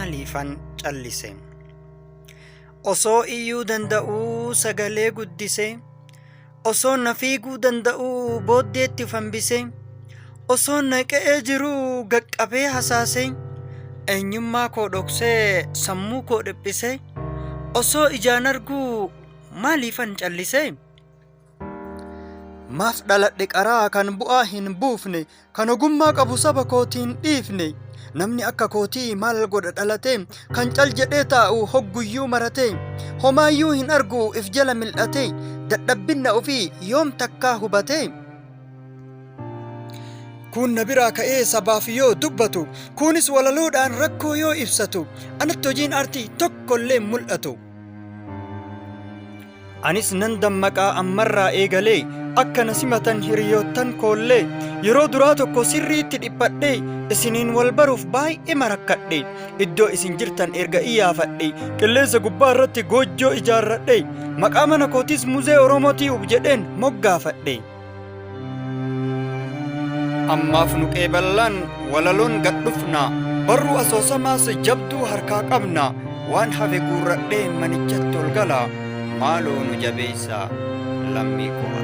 Maaliifan callise? Osoo iyyuu danda'uu sagalee guddise, osoo na fiiguu danda'uu booddeetti of hambise, osoo na qe'ee jiruu gaqqabee hasaase, eenyummaa koo dhoksee sammuu koo dhiphise, osoo ijaan arguu maaliifan callise? Maaf dhaladhe qaraa kan bu'aa hin buufne, kan ogummaa qabu saba kootiin dhiifne. Namni akka kootii maal godha dhalate, kan cal jedhee taa'u hogguyyuu marate, homaayyuu hin argu if jala mil'ate, dadhabbinna ofii yoom takkaa hubate? Kuun na biraa ka'ee sabaaf yoo dubbatu, kuunis walaloodhaan rakkoo yoo ibsatu, anatti hojiin aartii tokkollee hin mul'atu. Anis nan dammaqaa ammarraa eegalee akka na simatan hiriyoottan koollee yeroo duraa tokko sirriitti dhiphadhee isiniin wal baruuf baay'ee rakkadhe iddoo isin jirtan erga iyyaafadhe qilleensa gubbaa irratti goojjoo ijaarradhe maqaa mana kootis muzee Oromoo Tube jedheen moggaafadhe. Ammaaf nu qeeballaan walaloon gad dhufna barruu asoosamaas jabduu harkaa qabna waan hafe guurradhee manichatti ol gala maaloo nu jabeessaa lammii koo.